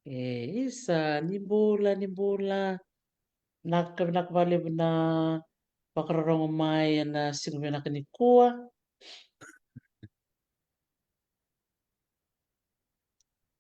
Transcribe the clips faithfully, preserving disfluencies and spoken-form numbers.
E, isa, ni bula, ni bula. Vinaka, vinaka vakalevu na vakarorogo mai ena siga vinaka nikua.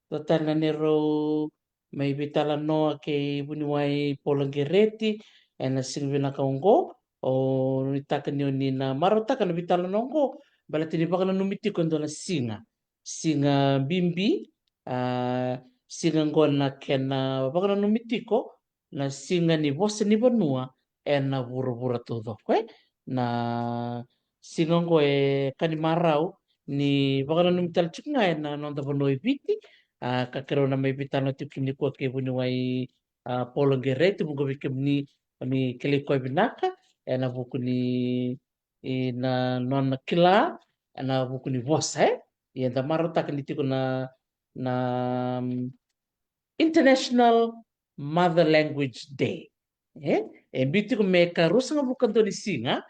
Dua tale na neirau mai veitalanoa kei vuniwai Paula Qereti ena siga vinaka oqo. Au nuitaka ni o ni na marautaka na veitalanoa oqo baleta ni vakananumi tiko e dua na siga, siga bibi, a, siga oqo na kena vakananumi tiko na siga ni vosa ni vanua ena vuravura taucoko, e. Na siga oqo e ka ni marau ni vakananumi tale tiko ga ena noda vanua e Viti. A, ka keirau na mai veitalanoa tiko kina nikua kei vuniwai, a, Paula Qereti, vuqa vei kemuni o ni kilai koya vinaka ena vuku ni, i na nona kila ena vuku ni vosa, e. Ia eda marautaka ni tiko na, na, mm, International Mother Language Day. E, e biu tiko me ka ruasagavulu ka dua ni siga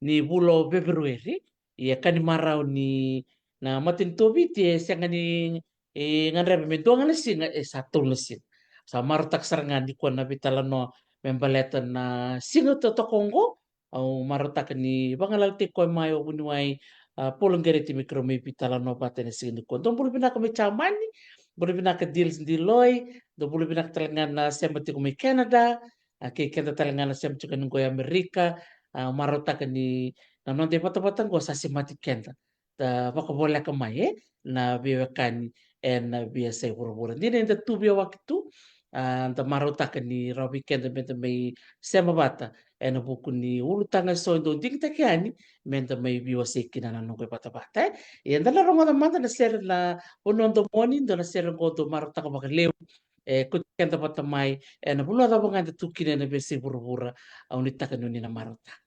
ni vula o Feperueri. Ia ka ni marau ni na matanitu o Viti e sega ni, e, gadreva me dua ga na siga, e sa tolu na siga. Sa marautaka sara ga nikua na veitalanoa me baleta na siga totoka oqo. Au marautaka ni vagalalataki koya mai o vuniwai, a, Paula Qereti me keirau mai veitalanoa vata ena siga nikua. Dou bula vinaka mai Jamani, bula vinaka Dils Diloi, dou bula vinaka tale ga na sema tiko mai Canada, a, kei keda tale ga na sema tiko yani qo i Amerika. A, marautaka ni na noda ivatavata qo sa semati keda, da vakavoleka mai, e, na veiwekani ena veiyasai vuravura. Dina eda tu veiyawaki tu, a, da marautaka ni rawa vei keda meda mai sema vata ena vuku ni ulutaga eso e dau digitaki yani meda mai veiwasei kina na noqu ivatavata, e. Ia da na rogoca mada na sere na Vanua Domoni, dua na sere oqo dau marautaka vakalevu, e, kauti keda vata mai ena vanua cava ga eda tu kina ena veiyasai vuravura. Au nuitaka ni o ni na marautaka.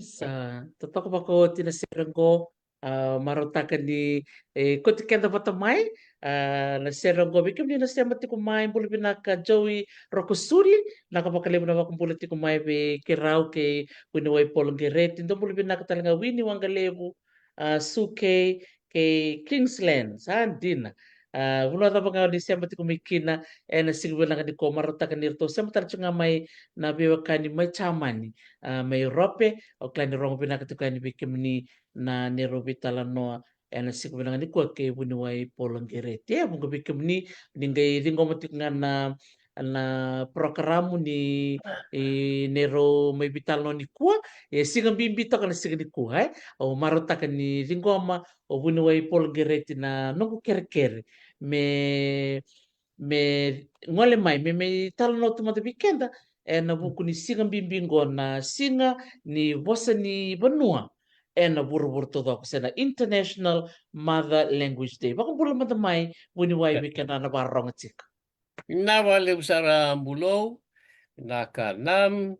Sa totoka vakaoti na sere oqo. A, marautaka ni, e, koti keda vata mai. A, na sere oqo vei kemuni na sema tiko mai, bula vinaka Joey Rokosuli, na ka vakalevu na vakabula tiko mai vei keirau kei Vuniwai Polo Qereti, dou bula vinaka tale ga Wini Waqalevu, a, Sukei, kei Kingsland, sa dina. A, vanua cava ga o ni sema tiko mai kina, ena siga vinaka nikua, marautaka ni ratou sema tale tiko ga mai na veiwekani mai Jamani, a, mai Europe, au kila ni rogo vinaka tiko yani vei kemuni na neirau veitalanoa, ena siga vinaka nikua kei Vuniwai Polo Qereti. E, vuqa vei kemuni, ni qai ciqoma tiko ga na na porokaramu ni, e, neirau mai veitalanoa nikua, e siga bibi toka na siga nikua, e. Au marautaka ni ciqoma o Vuniwai Polo Qereti na noqu kerekere me, me gole mai, me, me talanoa tu mada vei keda, ena vuku ni siga bibi qo na siga ni vosa ni vanua ena vuravura taucoko, se na International Mother Language Day. Vakabula mada mai, Vuniwai, vei keda na vakarorogo tiko. Na vakalevu sara Bulou, na ka nam.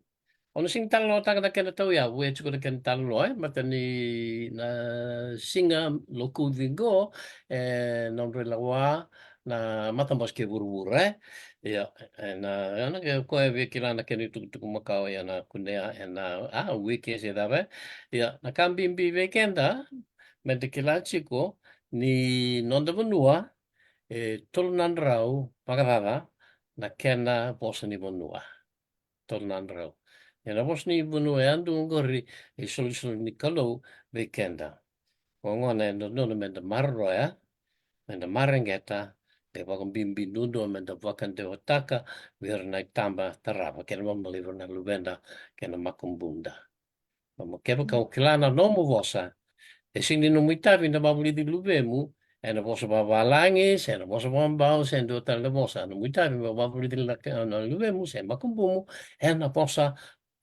O na sega ni talanoataka na kena tauyavu, e tiko na kena talanoa, e, mata ni na siga lokuci qo, e, na nodra ilawa, na matabose kei vuravura, e. Ia, e, na, na ke koya via kila na kena itukutuku makawa, ia na kunea, e na, a, wiki se cava, e. Ia, na ka bibi vei keda, me da kila tiko, ni noda vanua, e tolu na drau vakacaca na kena vosa ni vanua. Tolu na drau. Ena vosa ni vanua yadua oqori, e isolisoli ni Kalou vei keda. Oqo na e dodonu me da maroroya, me da mareqeta, e vakabibi duadua me da vakadewataka vei ira na itaba tarava, kei na vakamaliva na luveda kei na makubuda. Kevaka o kila na nomu vosa, e sega ni nomu itavi na vavulici luvemu ena vosa vavalagi, se na vosa vabau, se dua tale na vosa. Nomu itavi me vavulici na luvemu se makubumu ena vosa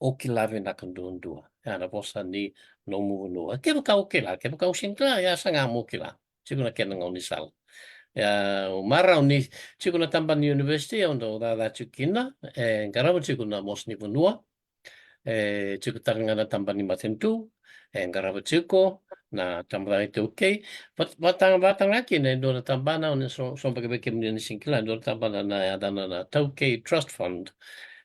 o kila vinaka duadua, ena vosa ni nomu vanua. Kevaka o kila, kevaka o sega ni kila, ia saga mo kila. Tiko na kena gaunisala. Ia, au marau ni tiko na tabana ni university au dau caca tiko kina, e qarava tiko na vosa ni vanua, e tiko tale ga na tabana ni matanitu, e qarava tiko na tabana ni iTaukei. Vata, vata ga kina e dua na tabana, au na so, so beka vei kemuni ni sega ni kila, e dua na tabana na yacana na Taukei Trust Fund.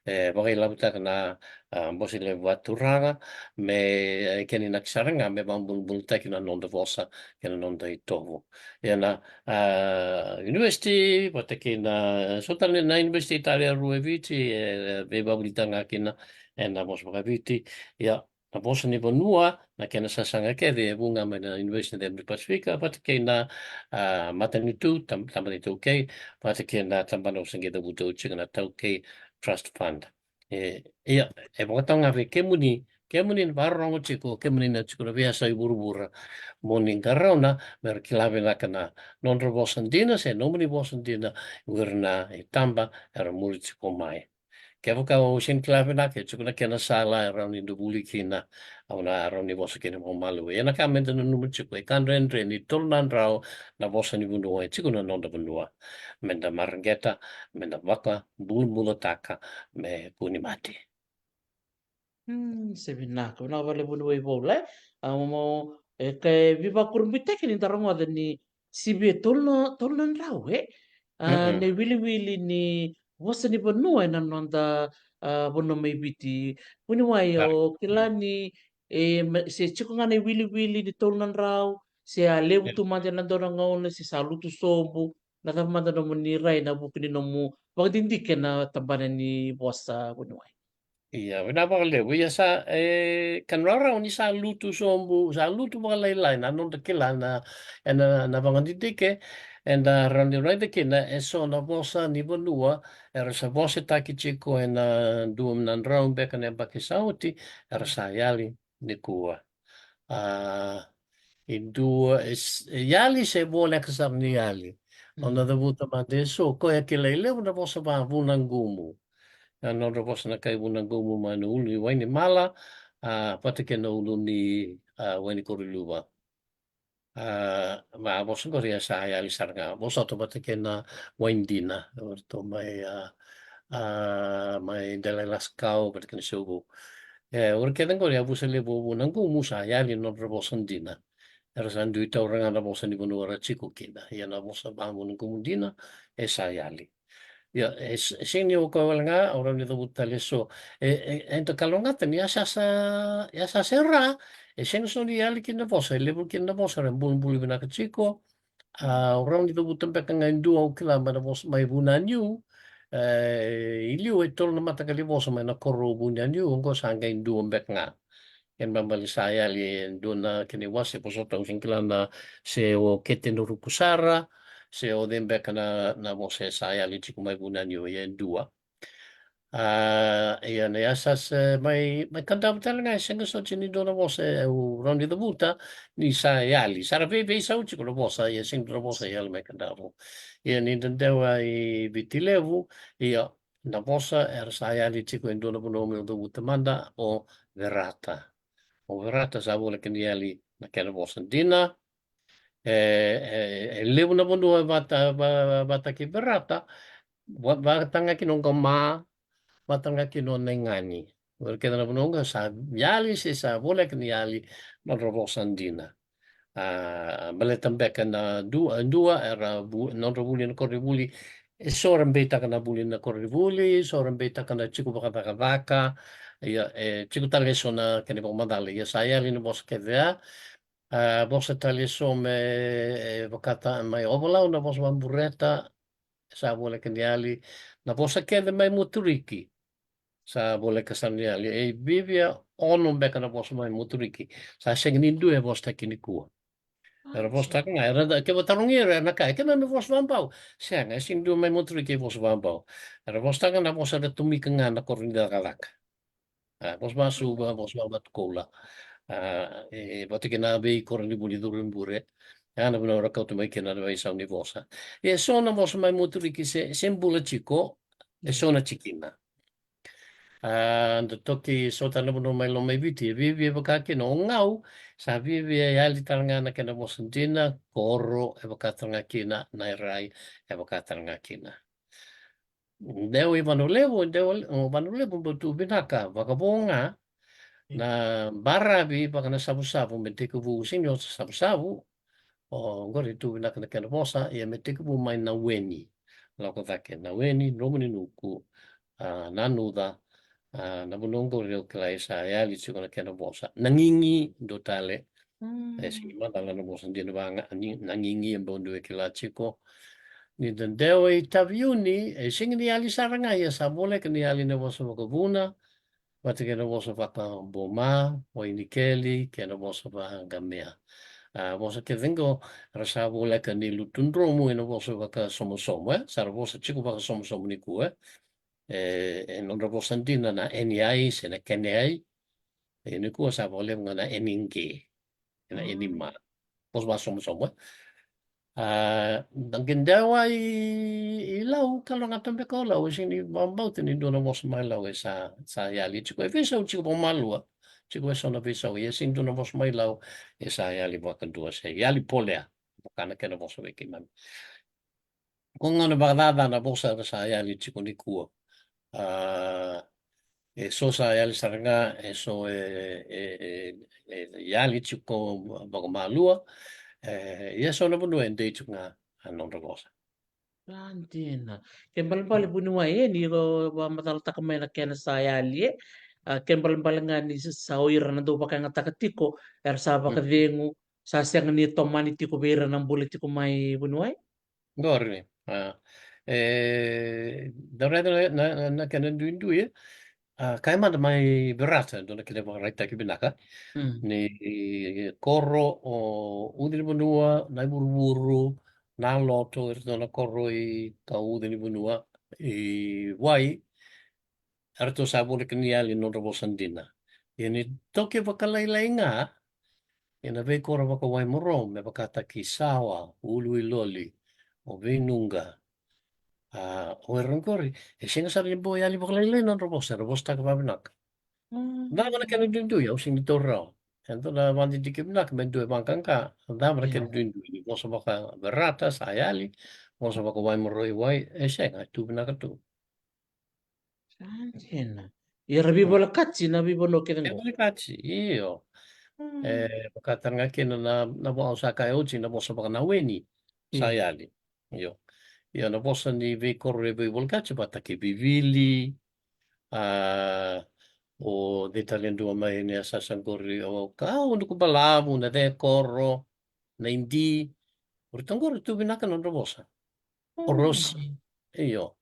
E vakailavotaka na, a, Bose Levu Vakaturaga me, e, kena inaki sara ga me vakabulabulataki na noda vosa kei na noda itovo. Ia na, a, university, vata kei na so tale na university tale e rua e Viti, e, e veivavulica ga kina ena vosa vakaViti. Ia, na vosa ni vanua, na kena sasaga kece e vu ga mai na University of the Pasifika, vata kei na, a, matanitu, tab, tabana iTaukei, vata kei na tabana au se qai cavuta oti tiko na Taukei Trust Fund. E, ia, e vakatau ga vei kemuni, kemuni na vakarorogo tiko, kemuni na tiko na veiyasai vuravura, mo ni qarauna me ra kila vinaka na nodra vosa dina se nomuni vosa dina, o ira na itaba era muri tiko mai. Kevaka o sega ni kila vinaka, e tiko na kena sala e rawa ni da vuli kina, au na rawa ni vosa kina vakamalua. Ia na ka me da nanuma tiko, e ka dredre ni tolu na drau na vosa ni vanua e tiko na noda vanua. Me da mareqeta, me da vakabulabulataka, me kua ni mate. Hmm, se vinaka, vinaka vakalevu Vuniwai Polo, e. A, mo, e, ka e veivakurabuitaki ni da rogoca ni sivia tolu na, tolu na drau, e. A, na iwiliwili ni vosa ni vanua ena noda, a, vanua mai Viti. Vuniwai, o kila ni, e, me, se tiko ga na iwiliwili ni tolu na drau, se a levu tu mada ena dua na gauna, se sa lutu sobu, na cava mada nomuni rai ena vuku ni nomu vakadidike na tabana ni vosa Vuniwai? Ia, vinaka vakalevu. Ia sa, e, ka na rarawa ni sa lutu sobu, sa lutu vakalailai na noda kila na, ena, na vakadidike, eda rawa ni raica kina e so na vosa ni vanua era sa vosetaki tiko ena dua na drau beka na yabaki sa oti, era sa yali nikua. A, e dua, e, e yali se voleka sara ni yali. Au na cavuta mada e so, koya kilai levu na vosa vaVunaqumu. Na nodra vosa na kai Vunaqumu mai na ulu ni Wainimala, a, vata kei na ulu ni, a, Wainikoreluva. A, ma vosa qori e sa yali sara ga. Vosota vata kei na Waidina, o ratou mai, a, a, mai Delailasuqu, vata kei na Siauvu. E, o ira kece qori, yavusa levu o Vunaqumu, sa yali na nodra vosa dina. Era sa dui taura ga na vosa ni vanua era tiko kina. Ia na vosa vaVunaqumu dina, e sa yali. Ia, e s-, e sega ni o koya wale ga, au rawa ni cavuta tale e so. E, e, e da kalougata ni yasayasa, yasayasa e ra, e sega so ni yali kina na vosa, e levu kina na vosa, era bulubulu vinaka tiko. A, au rawa ni cavuta beka ga e dua au kila mai na vosa mai Vunaniu. E, i liu e tolu na mataqali vosa mai na koro o Vunaniu, oqo sa qai dua beka ga. Kena ibalebale sa yali e dua na kena iwase, vosota au sega ni kila na se o Kete na Ruku Sara, se o cei beka na, na vosa e sa yali tiko mai Vunaniu, ia e dua. A, ia na yasayasa mai, mai Kadavu tale ga e sega soti ni dua na vosa e au rawa ni cavuta ni sa yali. Sa ra veiveisau tiko na vosa, ia sega ni dua na vosa e yali mai Kadavu. Ia ni da dewa i Viti Levu, ia na vosa era sa yali tiko e dua na vanua meu cavuta mada o Verata. O Verata sa voleka ni yali na kena vosa dina. E, e, e levu na vanua vata, va-, vata kei Verata, va-, vata ga kina o Qama, vata ga kina o Naigani. O ira kece na vanua oqo sa yali se sa voleka ni yali na nodra vosa dina. A, baleta beka na du-, a, dua era vu-, nodra vuli na koronivuli. E so era beitaka na vuli na koronivuli, so era beitaka na tiko vakacakacaka. Ia, e tiko tale e so na kena ivakamacala. Ia sa yali na vosa kece ya. A, vosa tale e so me, e, vakata mai Ovalau na vosa vaBureta, sa voleka ni yali. Na vosa kece mai Moturiki, sa voleka sara ni yali. E viavia ono beka na vosa mai Moturiki sa sega ni dua e vosataki nikua. Era vosataka ga, era da, keva tarogi ira, era na kaya, e keimami vosa vaBau. Sega, e sega ni dua mai Moturiki e vosa vaBau. Era vosataka na vosa era tomika ga na koro ni cakacaka. A, vosa vaSuva, vosa vaVatukoula. A, e, vata kei na veikoronivuli curu i bure. A, na vanua era kauta mai kina na veisau ni vosa. E so na vosa mai Moturiki se, se bula tiko, e so na tikina. A, da toki so tale na vanua mai Lomaiviti, e viavia vaka kina o Gau, sa viavia yali tale ga na kena vosa dina, koro, e vaka tale ga kina, Nairai, e vaka tale ga kina. Dewa i Vanua Levu, dewa, o Vanua Levu bau tu vinaka, vakavo ga, na baravi, vaka na savusavu, me tekivu, sega ni o savusavu, o qori tu vinaka na kena vosa, ia me tekivu mai na weni. Lako cake, na weni, Dromoninuku, a, Nanuca, a, na vanua qori au kila e sa yali tiko na kena vosa. Nagigi, dua tale, e sega ni macala na vosa dina vaka ga, ni, Nagigi e bau dua e kila tiko. Ni da dewa i Taveuni, e sega ni yali sara ga, ia sa voleka ni yali na vosa vakavuna, vata kei na vosa vakaBoma, Wainikeli, kei na vosa vakaQamea. A, vosa kece qo, era sa voleka ni lutu dromu ena vosa vakasomosomo, e? Sa ra vosa tiko vakasomosomo nikua, e? E, e nodra vosa dina na N I se na Kene ai. E, nikua sa vakalevu ga na N I G, na N I M. Vosa vakasomosomo, e? A, da qai dewa i, i Lau, kalougata beka o Lau, e sega ni vakabauta ni dua na vosa mai Lau e sa, sa yali tiko. E veisau tiko vakamalua, tiko e so na veisau, ia e sega ni dua na vosa mai Lau e sa yali vakadua, se yali polea, vaka na kena vosa vei keimami. Ko ga na vakacaca na vosa era sa yali tiko nikua. A, e so sa yali sara ga, e so e, e, e, e yali tiko vakamalua, e, ia so na vanua e dei tiko ga a nodra vosa. Sa dina. Ke balebale vuniwai, e, ni vakamacalataka mai na kena sa yali, e. A, ke balebale ga ni sa, sa o ira na dau vakayagataka tiko, era sa vakacegu, sa sega ni tomani tiko vei ira na bula tiko mai vuniwai. Qori, a, e, da raica na, na, na, na kena duidui, e. A, kaya mada mai Verata, dua na kena ivakaraitaki vinaka. Ni koro o Ucunivanua, Naivuruvuru, Naloto, iratou na koro i ka Ucunivanua, i Wai, eratou sa voleka ni yali nodra vosa dina. Ia ni toki vakalailai ga ena veikoro vakaWaimaro, me vakataki Sawa, Uluiloli, o Veinuqa. A, o ira qori, e sega sara ni bau yali vakalailai nodra vosa, era vosataka vakavinaka. Cava na kena duidui, au sega ni taura rawa. E dua na vakadidike vinaka me dua e vaqaqa, cava na kena duidui ni vosa vakaVerata sa yali, vosa vakaWaimaro i Wai, e sega, e tu vinaka tu. Sa dina. Ia ra veivolekati na veivanua kece qo. Veivolekati, io. Mm. E, vaka tale ga kina na, na, na vosa ka e oti, na vosa vaka na weni. Sa yali. Io. Io, na vosa ni veikoro e veivolekati vata kei Vivili. A, o cei tale dua mai ni a sasa qori, o ka, o Nuku Balavu, na Cekoro, na Idi. O rita qori tu vinaka na nodra vosa. O Rosi. Io.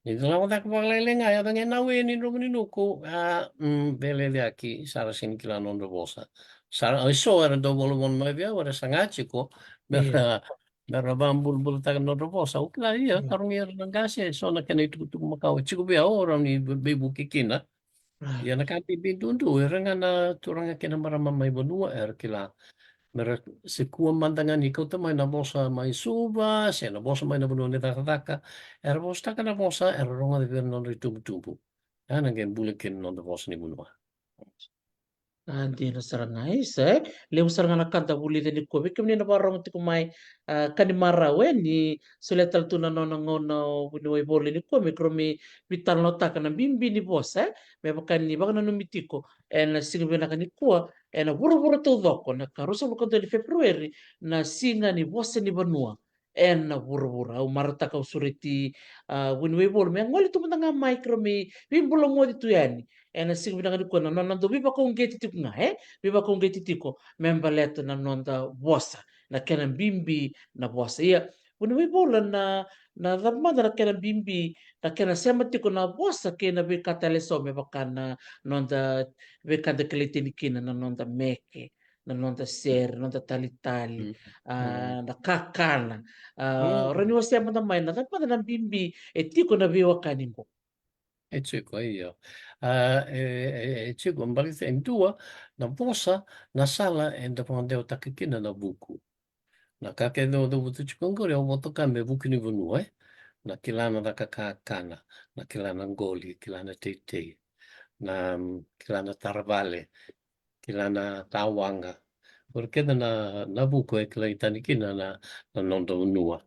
Ni da lako caka vakalailai ga, yaco ga e na weni, dromu ni Nuku. A, mm, veilecayaki, sa ra sega ni kila na nodra vosa. Sa ra, e so era dau volavola mai vei au, era saga tiko me ra, me ra vabulabulataka na nodra vosa. Au kila, ia, tarogi ira na qase, e so na kena itukutuku makawa. E tiko vei au, o rawa ni veivuke kina. Ia na ka bibi duadua, era ga na turaga kei na marama mai vanua, era kila. Me ra se kua mada ga ni kauta mai na vosa mai Suva, se na vosa mai na vanua ni cakacaka. Era vosataka na vosa, era rogoca vei ira na nodra itubutubu. Ia na qai buli kina na noda vosa ni vanua. A, dina sara ga, isa, e? Levu sara ga na ka da vulica nikua. Vei kemuni na vakarorogo tiko mai, a, ka ni marau, e? Ni solia tale tu na nona gauna o vuniwai Volo nikua me keirau mai veitalanoataka na bibi ni vosa, e? Me vaka ni vakananumi tiko ena siga vinaka nikua, ena vuravura taucoko, na ka ruasagavulu ka dua ni Feperueri, na siga ni vosa ni vanua ena vuravura. Au marautaka au sureti, a, vuniwai Volo me gole tu mada ga mai keirau mai veibulagoci tu yani ena siga vinaka nikua, na nona dau veivakauqeti tiko ga, e? Veivakauqeti tiko me baleta na noda vosa, na kena bibi na vosa. Ia, vuniwai Volo, na, na cava mada na kena bibi, na kena sema tiko na vosa kei na veika tale e so me vaka na noda veika da kilai tani kina, na noda meke, na noda sere, noda talitali, a, na kakana. A, rawa ni wasea mada mai na cava mada na bibi e tiko na veiwekani qo. E tiko, io. A, e, e, e tiko, baleta e dua na vosa, na sala eda vakadewataka kina na vuku. Na ka kece o cavuta tiko qori, au vakatoka me vuku ni vanua, e? Na kila na caka kakana, na kila na qoli, kila na teitei, na, mm, kila na taravale, kila na tawaqa. Qori kece na, na vuku e kilai tani kina na, na noda vanua.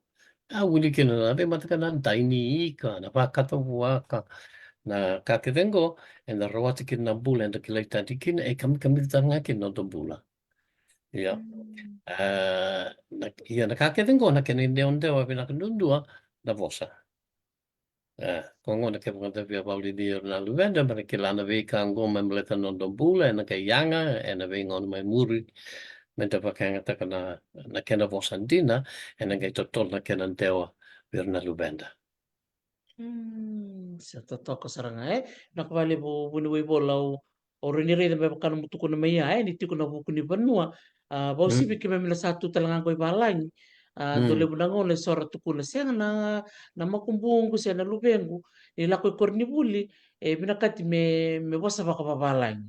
A, wili kina na veimataka na daini ika, na vakatavuaka, na ka kece qo, eda rawata kina na bula, eda kilai tani kina, e kamikamica tale ga kina na noda bula. Ia. Mm. A, na, ia na ka kece qo na kena idewadewa vinaka duadua na vosa. A, ko gona kevaka da via vakavulici ira na luveda me ra kila na veika qo me baleta na noda bula, ena qai yaga ena veigauna mai muri, me da vakayagataka na, na kena vosa dina, ena qai totolo na kena dewa vei ira na luveda. Mm, sa totoka sara ga, e? Vinaka vakalevu vuniwai Volo, au rawa ni raica me vaka nomu tukuna mai ya, e, ni tiko na vuku ni vanua. A, vakauasivi keimami na sa tu tale ga qo i valagi. A, dau levu na gauna e so ra tukuna, sega na, na makubuqu se na luvequ ni lako i koronivuli, e vinakati me, me vosa vakavavalagi.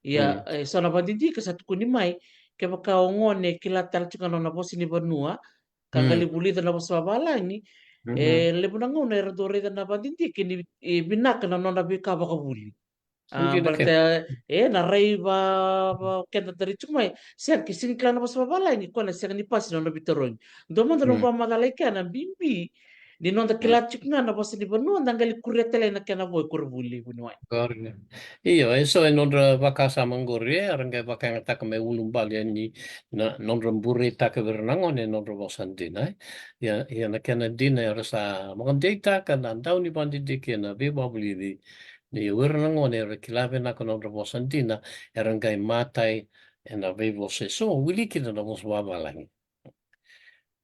Ia, e so na vakadidike sa tukuni mai, kevaka o gone e kila tale tiko ga na nona vosa ni vanua, ka qai lai vulica na vosa vavalagi, e levu na gauna era dau raica na vakadidike ni, e, vinaka na nona veika vakavuli. A, baleta, e, na rai va, va keda dari tu mai, sega, ke sega ni kila na vosa vavalagi, koya na sega ni pasi na nona veitarogi. Dua mada na vakamacala i kea na bibi ni noda kila tiko ga na vosa ni vanua, da qai lai kuria tale na kena vo e koronivuli, vuniwai. Io, e so e nodra vakasama qori, e, era qai vakayagataka me ulubale ni na nodra bureitaka vei ira na gone e nodra vosa dina, e. Ia, ia na kena dina era sa vakadeitaka na dau ni vakadidike ena veivakavulici ni o ira na gone era kila vinaka na nodra vosa dina, era qai matai ena veivosa e so, wili kina na vosa vavalagi.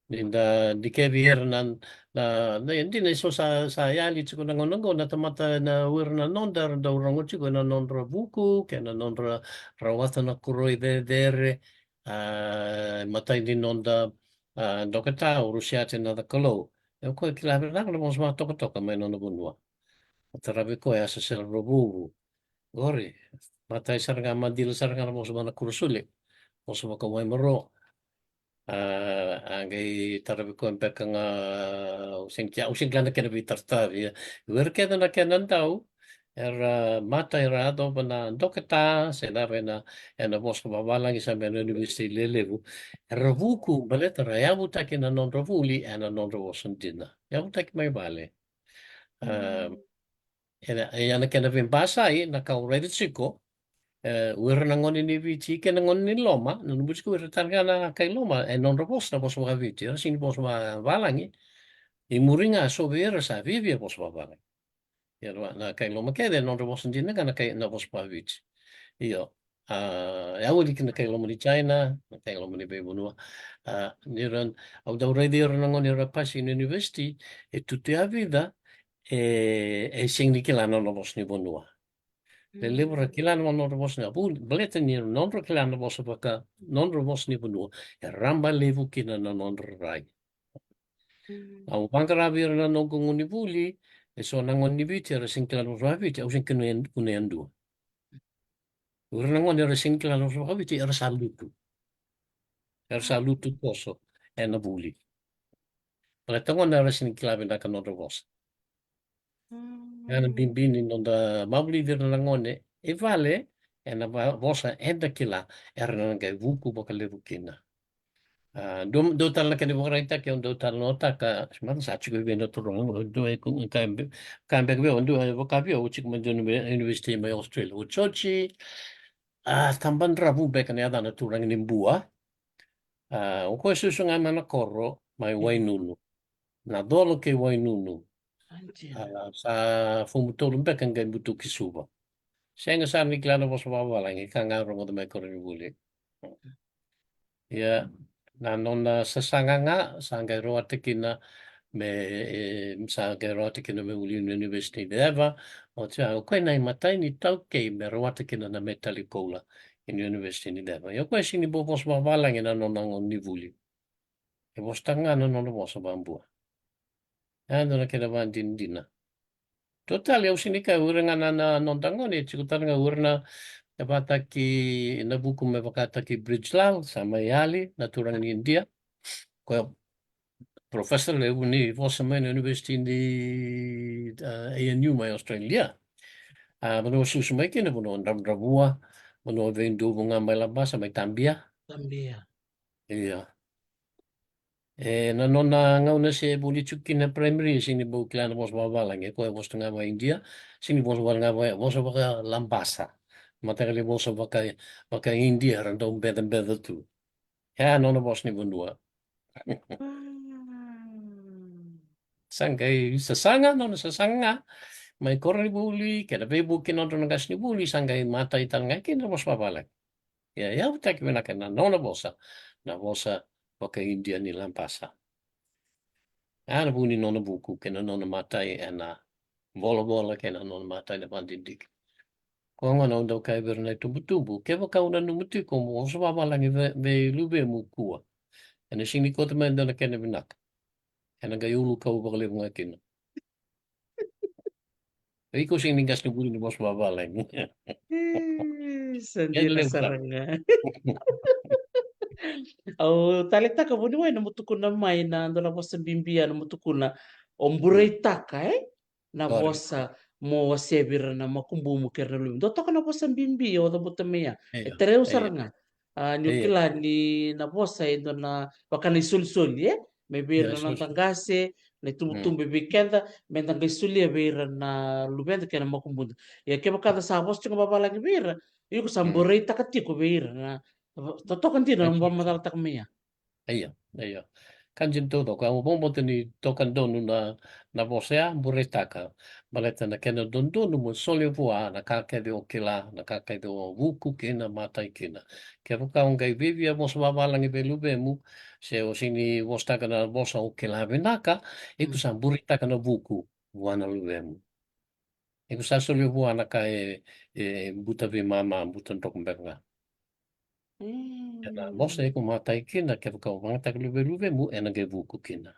Ni da dikevi ira na, na, na, e dina e so sa, sa yali tiko na gauna qo na tamata, na o ira na noda era dau rogo tiko ena nodra vuku, kei na nodra rawata na koroi cecere, a, matai ni noda, a, dokota o Rusiate Nacakalou. E koya kila vinaka na vosa vakatokatoka mai nona vanua. A taravi koya a Sasela Rovuvu. Qori, matai sara ga, madila sara ga na vosa vanakurasule. Vosa vakawaimaro. A, a qai taravi koya beka ga, au sega ni kila, au sega ni kila na kena veitaratara, ia. O ira kece na kena dau, era mata era yacova na dokota, se cava ena, ena vosa vavalagi sa mai na univesiti lelevu. Era vuku, baleta ra yavutaki na nodra vuli, ena nodra vosa dina. Yavutaki mai vale. A, e na, e na kena veibasai na ka au raica tiko, e, o ira na gone ni Viti kei na gone ni loma, na nomu tiko o ira tale ga na kai loma, e nodra vosa na vosa vakaViti, era sega ni vosa vakavalagi. I muri ga so vei ira sa viavia vosa vakavalagi. Ia na, na kai loma kece e nodra vosa dina ga na kai, na vosa vakaViti. Io. A, e au wiliki na kai loma ni China, na kai loma ni veivanua. A, ni ra, au dau raici ira na gone era pasi na university, e tutu yavica, e, e sega ni kila na nona vosa ni vanua. Lelevu ra kila na nodra vosa ni vanua, baleta ni nodra kila na vosa vaka, nodra vosa ni vanua, e raba levu kina na nodra rai. Mm. Au vaqara vei ira na noqu gone ni vuli, e so na gone ni Viti era sega ni kila na vosa vakaViti, au sega ni kunea, kunea e dua. O ira na gone era sega ni kila na vosa vakaViti, era sa lutu. Era sa lutu toso ena vuli. Baleta gona era sega ni kila vinaka nodra vosa. Mm. Ia na bibi ni noda mavulici ira na gone e vale ena va-, vosa eda kila, era na qai vuku vakalevu kina. A, dua, dua tale na kena ivakaraitaki au dau talanoataka, mada sa tiko vei na turaga, dua e ku-, ka be-, ka beka vei au, dua e vaka vei au, au tiko mai dua na university mai Australia. O George, a, Tabadravu beka na yacana, turaga ni Bua. A, o koya susu ga mai na koro, mai Wainunu. Na Colo kei Wainunu. A, sa fomu tolu beka qai butuki Suva. Sega sara ni kila na vosa vakavalagi, ka ga rogoca mai koronivuli. Ia, na nona sasaga ga, sa qai rawata kina me, e, sa qai rawata kina me vuli na University ni Ceva, o tia, o koya na imatai ni taukei me rawata kina na metali koula ni University ni Ceva. Ia o koya sega ni bau vosa vakavalagi na nona gauna ni vuli. E vosataka ga na nona vosa vakabua. E dua na kena vakadinadina. Totally, au sega ni kaya o ira ga na, na noda gone, e tiko tale ga o ira na, e vakataki na vuku me vakataki Bridge Lal, sa mai yali, na turaga ni India. Koya professor levu ni vosa mai na university ni, a, A N U mai Australia. A, vanua susu mai kina, vanua Dravudravua, vanua veidovu ga mai Labasa, mai Tabia. Tabia. Ia. E, na nona gauna se vuli tiko kina primary, e sega ni bau kila na vosa vakavalagi, e koya e vosa ga vakaIdia, sega ni vosa vaka, vosa vakaLabasa. Mataka ni vosa vaka, vakaIdia, era dau becabeca tu. E a nona vosa ni vanua. Sa qai sasaga, nona sasaga ga mai koronivuli, kei na veivuke nodra na qasenivuli, sa qai matai tale ga kina na vosa vakavalagi. Ia, e yavutaki vinaka na nona vosa, na vosa vakaIdia ni Labasa. A, na vu ni nona vuku kei na nona matai ena volavola kei na nona matai na vakadidike. Koya gona au dau kaya vei ira na itubutubu, kevaka o nanuma tiko mo vosa vakavalagi vei, vei luvemu kua, ena sega ni kauta mai e dua na kena vinaka. Ena qai ulukau vakalevu ga kina. Iko sega ni qasenivuli ni vosa vakavalagi. E, sa dina sara ga. Au taleitaka vuniwai na mo tukuna mai na dua na vosa bibi ya na mo tukuna, o bureitaka, e? Na vosa mo wasea vei ira na makubumu kei ira na luvemu. Dua toka na vosa bibi o cavuta mai ya. E tereu sara ga. A, niu kila ni na vosa e dua na vaka na isolisoli, e? Mai vei ira na noda qase, na itubutubu e vei keda, me da qai solia vei ira na luveda kei na makubuda. Ia kevaka da sa vosa tiko vakavalagi vei ira, iko sa bureitaka tiko vei ira na, totoka dina na mo vakamacalataka mai ya. Io, io. Ka dina taucoko, au vakabauta ni toka donu na, na vosa ya, bureitaka. Baleta na kena dodonu mo solia vua na ka kece o kila, na ka kece o vuku kina, matai kina. Kevaka o qai viavia vosa vakavalagi vei luvemu, se o sega ni vosataka na vosa o kila vinaka, iko sa bureitaka na vuku vua na luvemu. Iko sa solia vua na ka e, e buta veimama, buta droko beka ga. Ena vosa iko matai kina, kevaka o vakayagataka luvemu, ena qai vuku kina.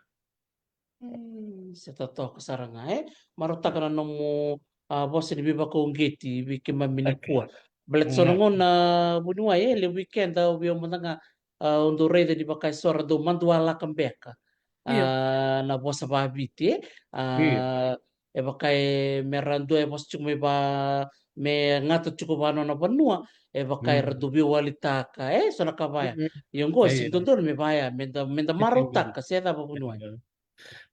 E, sa totoka sara ga, e? Marautaka na nomu, a, vosa ni veivakauqeti vei keimami nikua. Baleta so na gauna vuniwai, e, levu vei keda, au via mada ga, a, au dau raica ni vaka e so ra dau madualaka beka. A, na vosa vakaViti, e? A, e vaka e me ra dua e vosa tiko mai va, me gata tiko va nona vanua, e vaka era dau veiwalitaka, e? So na ka vaya. Ia oqo, e sega ni dodonu me vaya, me da, me da marautaka, se cava vuniwai.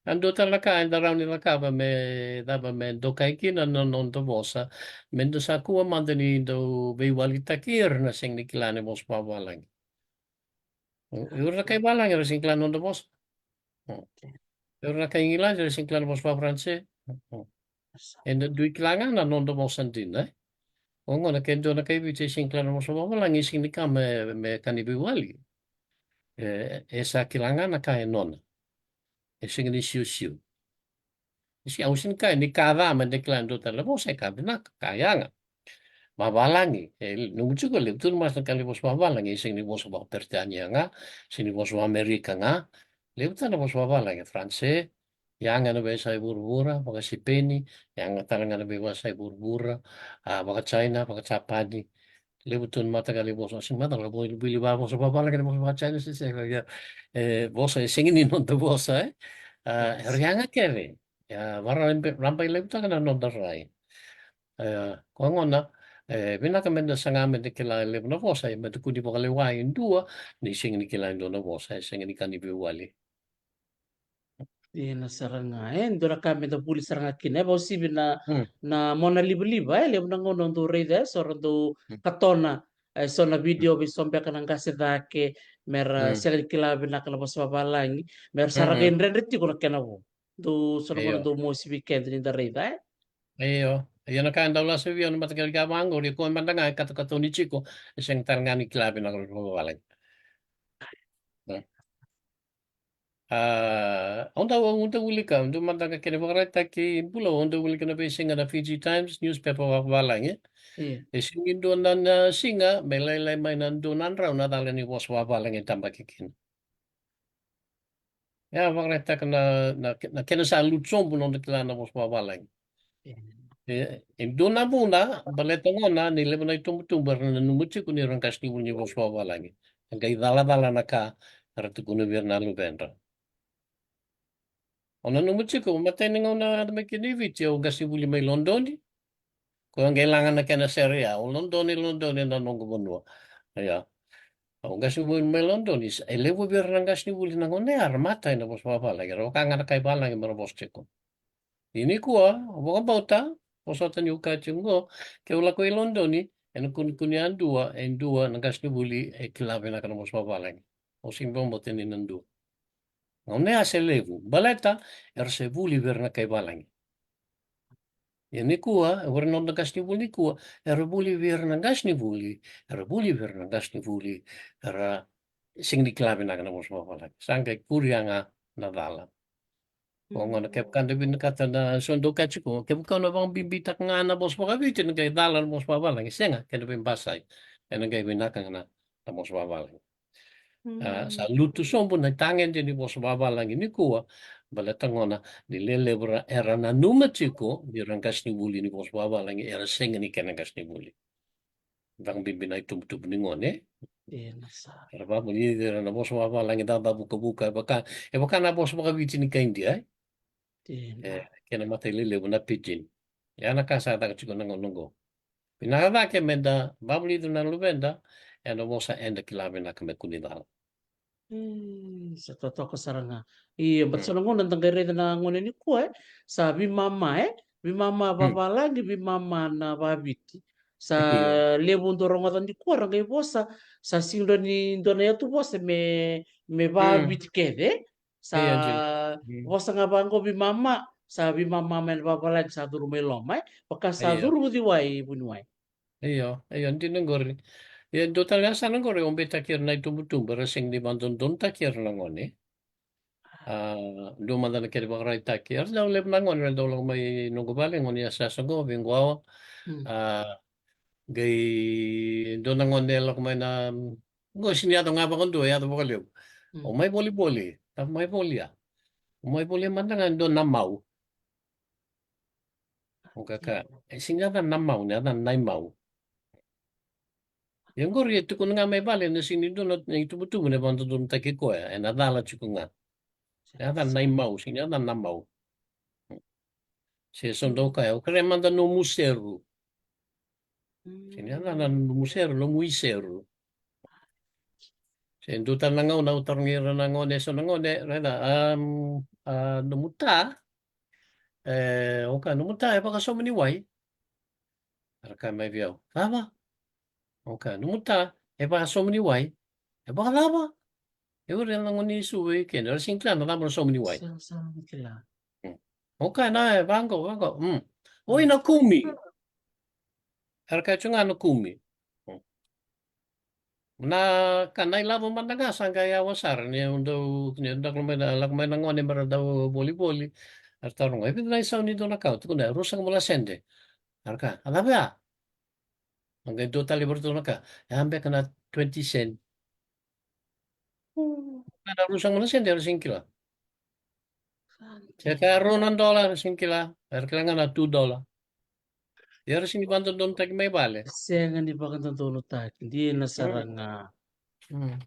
A dua tale na ka eda rawa ni cakava me cava me dokai kina na noda vosa, me da sa kua mada ni dau veiwalitaki ira na sega ni kila ni vosa vavalagi. Mm, ira na kai valagi era sega ni kila na noda vosa. Mm. Ira na kai Igiladi era sega ni kila na vosa vaFaranse. Mm. Eda dui kila ga na noda vosa dina, e. O gona ke dua na kai Viti e sega ni kila na vosa vavalagi, e sega ni ka me, me ka ni veiwali. E, e sa kila ga na ka e nona. E sega ni siosio. Isi, au sega ni kaya ni ka ca me da kila e dua tale na vosa, e ka vinaka, ka yaga. Vavalagi, e nomu tiko e levu tu na masu na ka ni vosa vavalagi, e sega ni vosa vakaPeritania ga, sega ni vosa vakaAmerika ga. Levu tale na vosa vavalagi, Faranse, yaga ena veiyasai vuravura, vakaSipeni, yaga tale ga ena veiyasai vuravura, a, vakaChina, vakaJapani. Levu tu na mataqali vosa, sega ni mataqali, vuli vavosa vavalagi na vosa vakaChina, se sega, ia. E, vosa, e sega ni noda vosa, e. A, era yaga kece. Ia, varabe-, rabailevutaka na noda rai. E, koya gona, e, vinaka me da saga me da kila e levu na vosa, e, me da kua ni vakalewa e dua, ni sega ni kila e dua na vosa, e sega ni ka ni veiwali. Dina sara ga, e, dua na ka me da vuli sara ga kina, e, vakauasivi na, mm, na mona livaliva, e, levu na gauna au dau raica, e, so ra dau, mm, katona, e, so na video, mm, vei so beka na qase cake, me ra, mm, sega ni kila vinaka na vosa vavalagi, me ra sa ra, mm, qai dredre tiko na kena vo. Dou, so na gauna, io, dou mosi vei keda ni da raica, e? Io, io na ka e dau lasa vei au na mataqali ka vaqori, o koya mada ga e katokatoni tiko, e sega tale ga ni kila vinaka na vosa vavalagi. E. A, au dau, au dau wilika, au dau mada ga kena ivakaraitaki bula, au dau wilika na veisiga na Fiji Times, newspaper vakavalagi. Io. E sega ni dua na, na siga me lailai mai na dua na drau na cala ni vosa vavalagi e tabaki kina. E a vakaraitaka na, na, na kena sa lutu sobu na noda kila na vosa vavalagi. E, e dua na vuna, baleta gona ni levu na itubutubu era nanuma tiko ni ra qasenivuli ni vosa vavalagi. E qai calacala na ka era tukuna vei ira na luvedra. O nanuma tiko, matai ni gauna mai kina i Viti, au qasenivuli mai Lodoni. Ko qai laga na kena sere ya, o Lodoni, Lodoni na noqu vanua. Ia. Au qasenivuli mai Lodoni, e levu vei ira na qasenivuli na gauna ya era matai na vosa vavalagi, era vaka ga na kai valagi me ra vosa tiko. Ia nikua, au vakabauta, vosota niu kaya tiko qo, ke au lako i Lodoni, ena kunekune yadua e dua na qasenivuli e kila vinaka na vosa vavalagi. Au sega ni vakabauta ni na dua. Gauna ya se levu, baleta era se vuli vei ira na kai valagi. Ia nikua, e vei ira na noda qasenivuli nikua, era vuli vei ira na qasenivuli, era vuli vei ira na qasenivuli, era sega ni kila vinaka na vosa vavalagi. Sa qai kuria ga na cala. O gona, kevaka da vinakata na so dau kaya tiko, kevaka o na vakabibitaka ga na vosa vakaViti, na qai cala na vosa vavalagi. Sega, kena veibasai. Ena qai vinaka ga na, na vosa vavalagi. A, sa lutu sobu na itagede ni vosa vavalagi nikua, baleta gona ni lelevu era nanuma tiko ni ra qasenivuli ni vosa vavalagi, era sega ni kena qasenivuli. Vakabibi na itubutubu ni gone. Dina sara. Era vakavulici ira na vosa vavalagi cacavukavuka, e vaka, e vaka na vosa vakaViti ni kai Idia, e? Dina. E, kena matai lelevu na pidgin. Ia na ka sa caka tiko na gauna qo. Vinaka cake me da vakavulici na luveda ena vosa eda kila vinaka me kua ni cala. E, sa totoka sara ga. Io, baleta so na gauna da qai raica na gone nikua, e, sa veimama, e, veimama vavalagi, veimama na vakaViti. Sa levu dau rogoca nikua ra qai vosa, sa sega ni dua na yatu vosa me, me vakaViti kece, e. Sa vosa ga vaqo veimama, sa veimama mai na vavalagi sa curu mai loma, e. Vaka sa curu uciwai, vuniwai. Io, io, dina qori. Ia, dua tale na yasana qori au beitaki ira na itubutubu, era sega ni vakadodonutaki ira na gone. A, dua mada na kena ivakaraitaki. Era dau levu na gone, era dau lako mai noqu vale, gone yasayasa qo, vei Guawa. A, qai dua na gone e lako mai na, qo sega ni yaco ga vakadua, e yaco vakalevu. O mai volivoli, o mai volia. O mai volia mada ga e dua na mau. O kaya, e sega ni yaca na mau, ni yaca na i mau. Ia qori e tukuna ga mai vale, ena sega ni dua na itubutubu na vakadodonutaki koya, ena cala tiko ga. Yaca na i mau, sega ni yaca na mau. Se so dau kaya, au kerea mada nomu seru. Sega ni yaca na nomu seru, nomu iseru. Se dua tale na gauna au tarogi ira na gone, eso na gone, raica, um, a, nomu ta, e, oka, nomu ta e vakasomu ni wai. Era kaya mai vei au, cava? Oka, nomu ta e vakasomu ni wai. E vakacava? E uri na gone i Suva i keda, era sega ni kila na cava na somu ni wai. Sega, sega ni kila. Mm. Oka, na e vaqo, vaqo. Mm. Oi, na kumi. Era kaya tu ga na kumi. Mm. Na ka na ilavo mada ga sa qai yawa sara ni dau, ni dau lako mai na, lako mai na gone mera dau volivoli. Era taroga, e vica na isau ni dua na ka? Au tukuna, e ruasagavulu na sede. Era kaya, a cava ya? A qai dua tale vei iratou na ka, e a beka na twenty cent. Mm. Ka na ruasagavulu na sede era sega ni kila. Sa dina. Se ka rua na dola era sega ni kila, era kila ga na two dollar. Ia era sega ni vakadodonutaki mai vale. Sega ni vakadodonutaki, dina sara ga. Mm.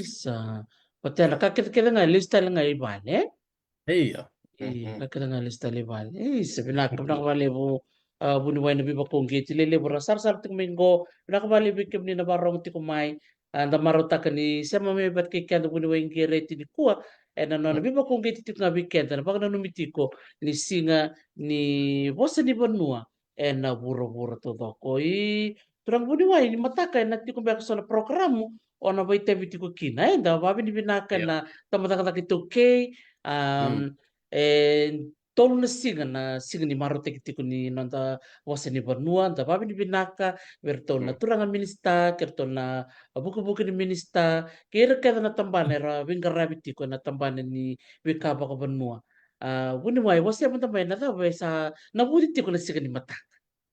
Isa. Oti na ka kecekece ga e lesu tale ga i vale, e? Ia. Io, ka kece ga lesu tale i vale. Isa, vinaka, vinaka vakalevu, a, vuniwai na veivakauqeti lelevu ra sarasara tiko mai qo. Vinaka vakalevu vei kemuni na vakarorogo tiko mai. A, da marautaka ni sema mai vata kei keda vuniwai Qereti nikua ena nona veivakauqeti tiko ga vei keda, na vakananumi tiko ni siga ni vosa ni vanua ena vuravura taucoko. I turaga vuniwai, ni mataka ena tiko beka so na parokaramu o na vakaitavi tiko kina, e, da vakavinavinaka ena tabacakacaka iTaukei, a, e tolu na siga na siga ni marautaki tiko ni noda vosa ni vanua. Da vakavinavinaka vei iratou na turaga minisita, kei iratou na vukevuke ni minisita, kei ira kece na tabana era veiqaravi tiko ena tabana ni veika vakavanua. A, vuniwai, wasea mada mai na cava e sa navuci tiko na siga ni mataka.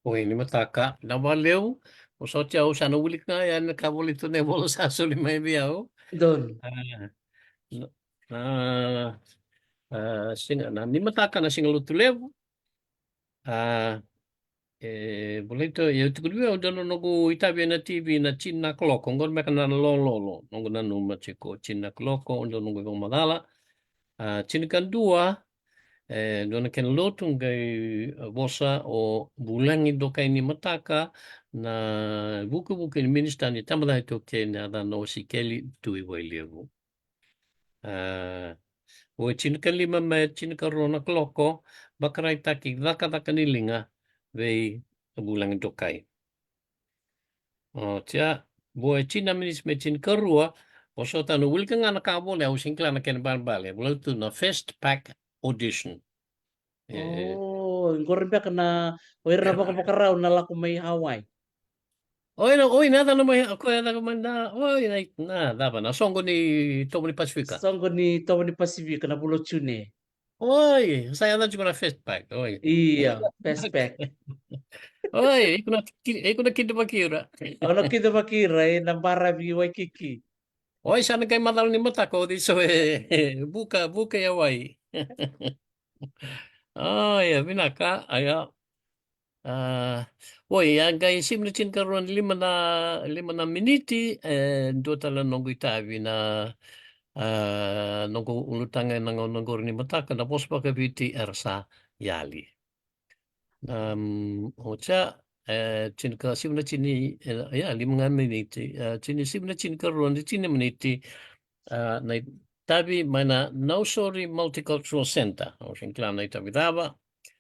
Oi, ni mataka, na valeu, o soti au sa na wilika ga yani na ka volai tu na ivola sa soli mai vei au. Donu. A, na, na, a, siga, na ni mataka na siga Lotulevu. A, e, volai tu, e, tukuni vei au dua na noqu itavi ena T V na tini na kaloko, oqori beka na lololo, noqu nanuma tiko, tini na kaloko, dua noqu ivakamacala. A, tinikadua, e, dua na kena lotu qai vosa o Vulagi Dokai ni mataka, na vukevuke ni minisita ni tabacakacaka iTaukei, na yacana o Sikeli Tuivailevu. A, vo e tinikalima me tinikarua na kaloko, vakaraitaki cakacaka ni liga vei Vulagi Dokai. Oti ya, vo e tini na miniti me tinikarua, vosota, au wilika ga na ka volai, au sega ni kila na kena balebale, volai tu na FastPac audition. E. O, oqori beka na, o ira na vakavakarau na lako mai Hawaii. Oi, na, oi, na yacana mai, o koya e caka mai na, oi, na, na cava, na soqo ni tovo ni Pasifika. Soqo ni tovo ni Pasifika, na vula o June. Oi, sa yaca tiko na FastPac, oi. Io, FastPac. Oi, iko na ki-, iko na kidavaki ira. O na kidavaki ira, e, na baravi Waikiki. Oi, sa na qai macala ni mataka, o cei so e, e, vuka, vuka i Hawaii. A, ia, vinaka, a, ia. A, oi, a qai sivi na tinikarua na lima na, lima na miniti, e, dua tale na noqu itavi na, a, noqu ulutaga ena gauna oqori ni mataka, na vosa vakaViti era sa yali. Am, oti ya, e, tinika, sivi na tini, e, ia, lima ga miniti, e, tini, sivi na tinikarua na tini miniti, a, na itavi mai na Nausori Multicultural Centre. Au sega ni kila na itavi cava.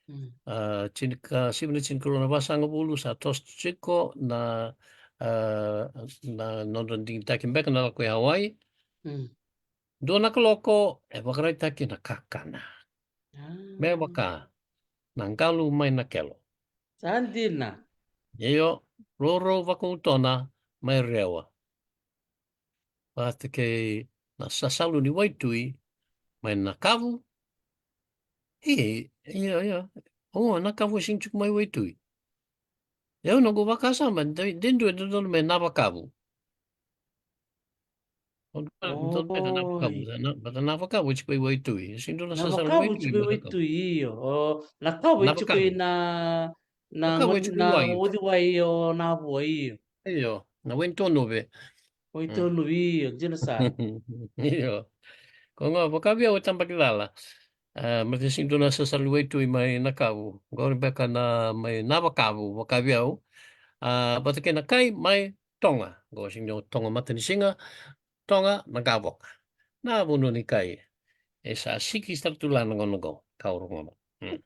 Mm. A, tinika, sivi na tinikarua na vasagavulu sa toso tiko na, a, na nodra digitaki beka na lako i Hawaii. Mm. Dua na kaloko e vakaraitaki na kakana. A. Me vaka na qalu mai Nakelo. Sa dina. Io, rourou vakautona mai Rewa. Vata kei na sasalu ni waitui mai Nakavu. E, io, io. O, Nakavu e sega ni tiko mai waitui. Ia au noqu vakasama, de, de dua e dodonu me Navakavu. O, dodonu me Navakavu, oi. Sa na, vata Navakavu e tiko i waitui. E sega ni dua na sasalu ni waitui, Navakavu e tiko i waitui, io. O, Nakavu e tiko i na, na, Nakavu e tiko i na wai. Uciwai o Navua, io. Io, na wai ni Tonuve. Wai ni Tonuve, io, dina sara. Io. Ko ga, vaka vei au e tabaki cala. A, baleta e sega ni dua na sasalu ni waitui mai Nakavu. Qori beka na mai Navakavu, vaka vei au. A, vata kei na kai mai Toga. Qo sega ni o Toga Matanisiga. Toga, na qavoka. Na vanua ni kai. E sa siki sara tu la na gauna qo, ka uro gona. Mm.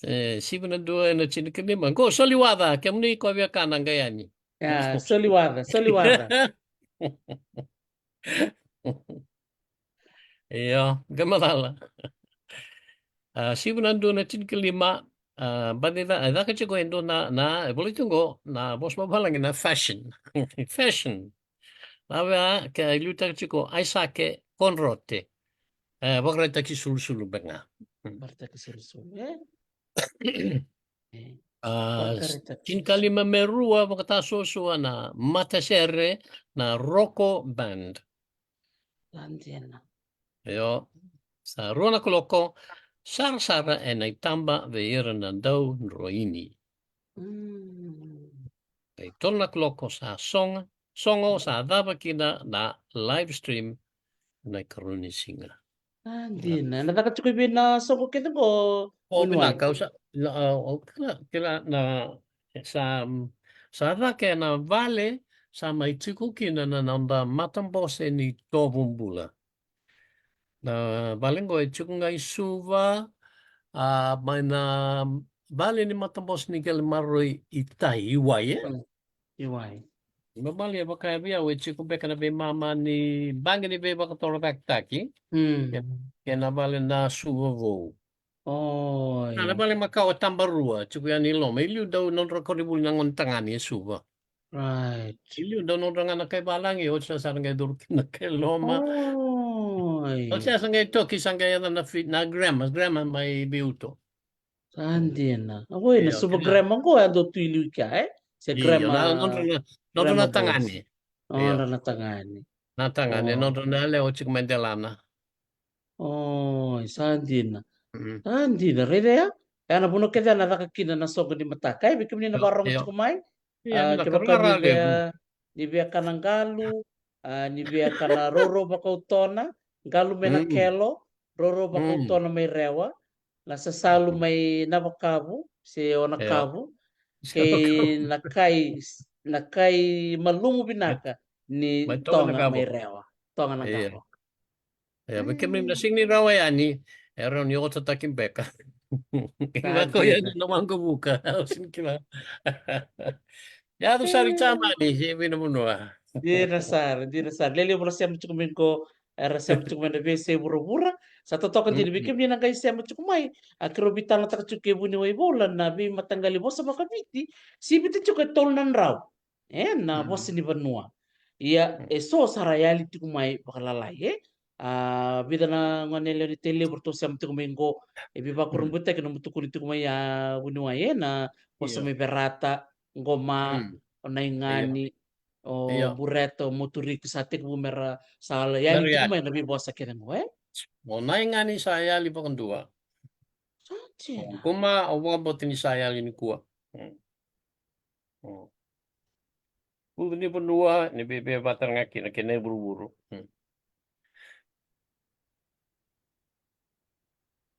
E, sivi na dua ena tinikalima. Qo, soli waca, kemuni ko via kana qai yani. Ya, soli waca, soli waca. Io, qai macala. A, sivi na dua na tinikalima, a, baci ca-, e caka tiko e dua na, na, e volai tu qo, na vosa vavalagi na fashion. Fashion. Lave a, ke a liutaka tiko, Aisake Konrote. E, vakaraitaki sulusulu beka ga. Mm. Vakaraitaki sulusulu, e? E, a, vakaraitaki sulusulu. Tinikalima me rua, vakatasuasua na matasere, na Roko Band. Sa dina. Io, sa rua na kaloko, sarasara ena itaba vei ira na dau droini. Mm. E tolu na kaloko sa sogo, sogo sa cava kina na live stream na ikarua ni siga. Sa dina. Ena caka tiko i vei na soqo kece qo? O, vinaka, au sa, na, a, au kila, kila na, sa, sa caka ena vale sa mai tiko kina na, na noda matabose ni Tovu Bula. Na vale qo e tiko ga i Suva, a, mai na vale ni matabose ni qele maroroi i tai, i wai, e? Mm. I wai. Na vale e vaka e vei au e tiko beka na veimama ni baqe ni veivakatorocaketaki. Mm. Ke, ke na vale na Suva Vou. Oi. Na, na vale makawa Tabarua, tiko yani i loma. I liu dau nodra koronivuli na gone tagane e Suva. Right. I liu dau nodra ga na kai valagi, oti sa sa qai curu kina kai loma. Oi. Oti sa sa qai toki, sa qai yaca na fi-, na grandma, grandma mai Viuto. Sa dina. Oi, na Suva grandma qo e dau tu i liu i kea, e? Se grandma, na nodra na, nodra na tagane. Nodra na tagane. Na tagane, nodra na yalewa tiko mai delana. Oi, sa dina. Mm. Sa dina, raica ya. E na vanua kece ya na caka kina na soqo ni mataka. E, vei kemuni na vakarorogo tiko mai. Io, a, na kevaka ni via, ni via kana qalu, a, ni via kana rourou vakautona, qalu mai na kelo, rourou vakautona mai Rewa, na sasalu mai Navakavu, se Onakavu, kei na kai, na kai malumu vinaka ni Toga mai Rewa. Toga na qavo. Ia, vei kemuni na sega ni rawa yani, e rawa ni otataki beka. Kei vaka o yani na waqavuka, au sega ni kila. Yaco sara i Jamani, se vei na vanua. Dina sara, dina sara. Lelevu ra sema tiko mai qo, era sema tiko mai na veiyasai vuravura. Sa totoka dina vei kemuni na qai sema tiko mai. A, keirau veitalanoataka tiko kei vuniwai Vaula na veimataqali vosa vakaviti. Sivita tiko e tolu na drau. E, na vosa ni vanua. Ia, e so sa ra yali tiko mai vakalalai, e. A, vica na gone yalewa ni Tailevu ratou sema tiko mai qo, e veivakurabuitaki na nomu tukuni tiko mai, a, vuniwai, e, na vosa mai Verata, Qoma, o Naigani, o Bureta, o Moturiki, sa tekivu mera sa yali tiko mai na veivosa kece qo, e. O Naigani sa yali vakadua. Sa dina. O Qoma, au vakabauta ni sa yali nikua. Mm. Ucu ni vanua, ni vei, vei vata ga kina kei na ivuruvuru. Hmm.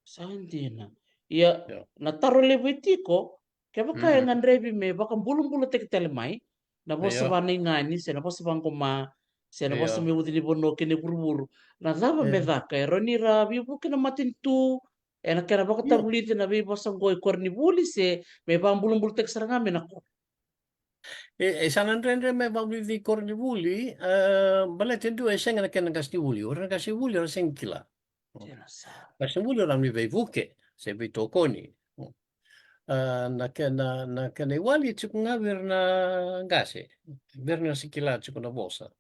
Sa dina. Ia, na taro levu e tiko, kevaka e gadrevi me vakabulabulataki tale mai na vosa vanaigani, se na vosa vaqoma, se na vosa me ucu ni vanua kei na ivuruvuru, na cava me caka? E rawa ni ra veivuke na matanitu, ena kena vakatavulici na veivosa qo i koronivuli, se me vakabulabulataki sara ga mai na koro? E, e sa na dredre me vakavulici i koronivuli, e, baleta e dua e sega na kena qasenivuli, o ira na qasenivuli era sega ni kila. Qasenivuli era na veivuke se veitokoni. E, na kena, na kena iwali e tiko ga vei ira na qase, vei ira na se kila tiko na vosa.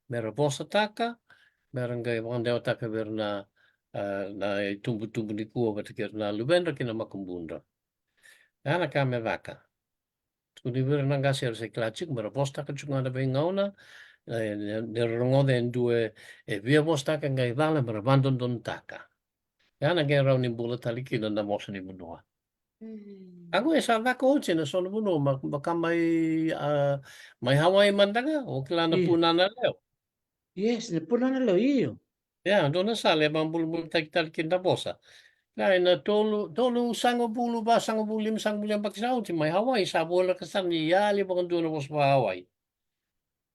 Mera vosataka, mera qai vakadewataka vei ira na, e, na itubutubu nikua vata kei ira na luvedra kei na makubudra. Ya na ka me caka. Tukuni vei ira na qase era se kila tiko, mera vosataka tiko ga na veigauna, e, ni ra rogoca e dua e via vosataka qai cala, mera vakadodonutaka. Ya na qai rawa ni bula tale kina na vosa ni vanua. Mm. Oqo e sa caka oti ena so na vanua, ma, vaka mai, a, mai Hawaii mada ga, o kila na punana lewa. Yes, na punana lewa, io. Ia, dua na sala e vakabulabulataki tale kina na vosa. Ia, ena tolu, tolu sagavulu, vasagavulu, limasagavulu na yabaki sa oti mai Hawaii, sa voleka sara ni yali vakadua na vosa vaka-Hawaii.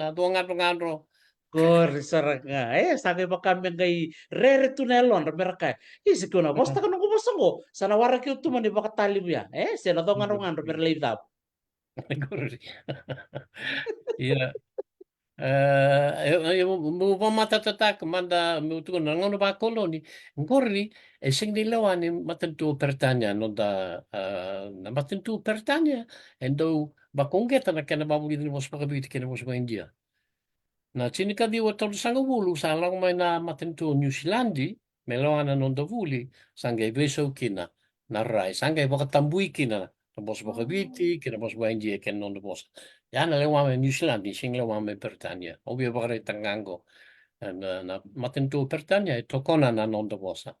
na cogadrogadro. Qori sara ga. E, sa qai vaka me qai rere tu na yalodra me ra kaya, "Isa, keu na vosataka noqu vosa qo, sa na waraki au tu mai na ivakatalevu ya. E, se na cogadrogadro me ra lai cavu." Qori. Ia. E, e, e, meu vakamatatataka mada, meu tukuna na gauna vakoloni, qori e sega ni lewa ni matanitu o Peritania, noda, e, na matanitu o Peritania e dau vakauqeta na kena vakavulici ni vosa vakaViti kei na vosa vakaIdia. Na tinikaciwa tolusagavulu sa lako mai na matanitu o Niusiladi, me lewa na noda vuli, sa qai veisau kina na rai, sa qai vakatabui kina na vosa vakaViti kei na vosa vakaIdia kei na noda vosa. Ia na lewa mai Niusiladi, sega ni lewa mai Peritania. Au via vakaraitaka ga qo, e, na, na matanitu o Peritania e tokona na noda vosa.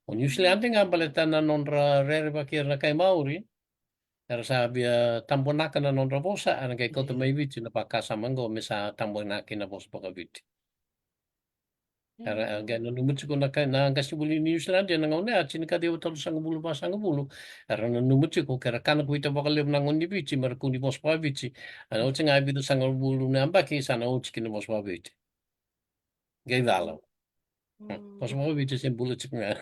O Niusiladi ga baleta na nodra rerevaki ira na kai Maori, era sa via tabonaka na nodra vosa, era qai kauta mai Viti na vakasama qo me sa tabonaki na vosa vakaViti. Era, era qai nanuma tiko na kai, na qasenivuli ni Niusiladi ena gauna ya, tinikaciwa tolusagavulu vasagavulu. Era nanuma tiko ke ra kana kuita vakalevu na gone ni Viti me ra kua ni vosa vakaViti. Ena oti ga e vitusagavulu na yabaki sa na oti kina vosa vakaViti. Qai cala. Vosa vakaViti se bula tiko ga.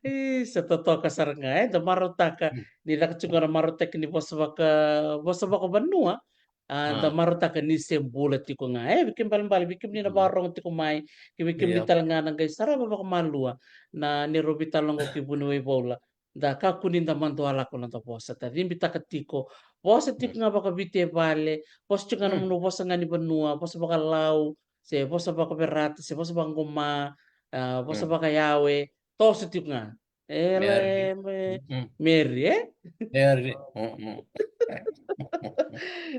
Isa, totoka sara ga, e, da marautaka ni caka tiko na marautaki ni vosa vaka, vosa vakavanua. A, da marautaka ni se bula tiko ga, e, vei kemuni balebale, vei kemuni na vakarorogo tiko mai, kei vei kemuni tale ga na qai sarava vakamalua na neirau veitalanoa kei Vuniwai Paula. Da kakua ni da madua lako na noda vosa, da cibitaka tiko. Vosa tiko ga vakaViti e vale, vosa tiko ga na nomuni vosa ga ni vanua, vosa vakaLau, se vosa vakaVerata, se vosa vakaqoma, a, vosa vakaYawe, toso tiko ga. E, Meri, e? Meri.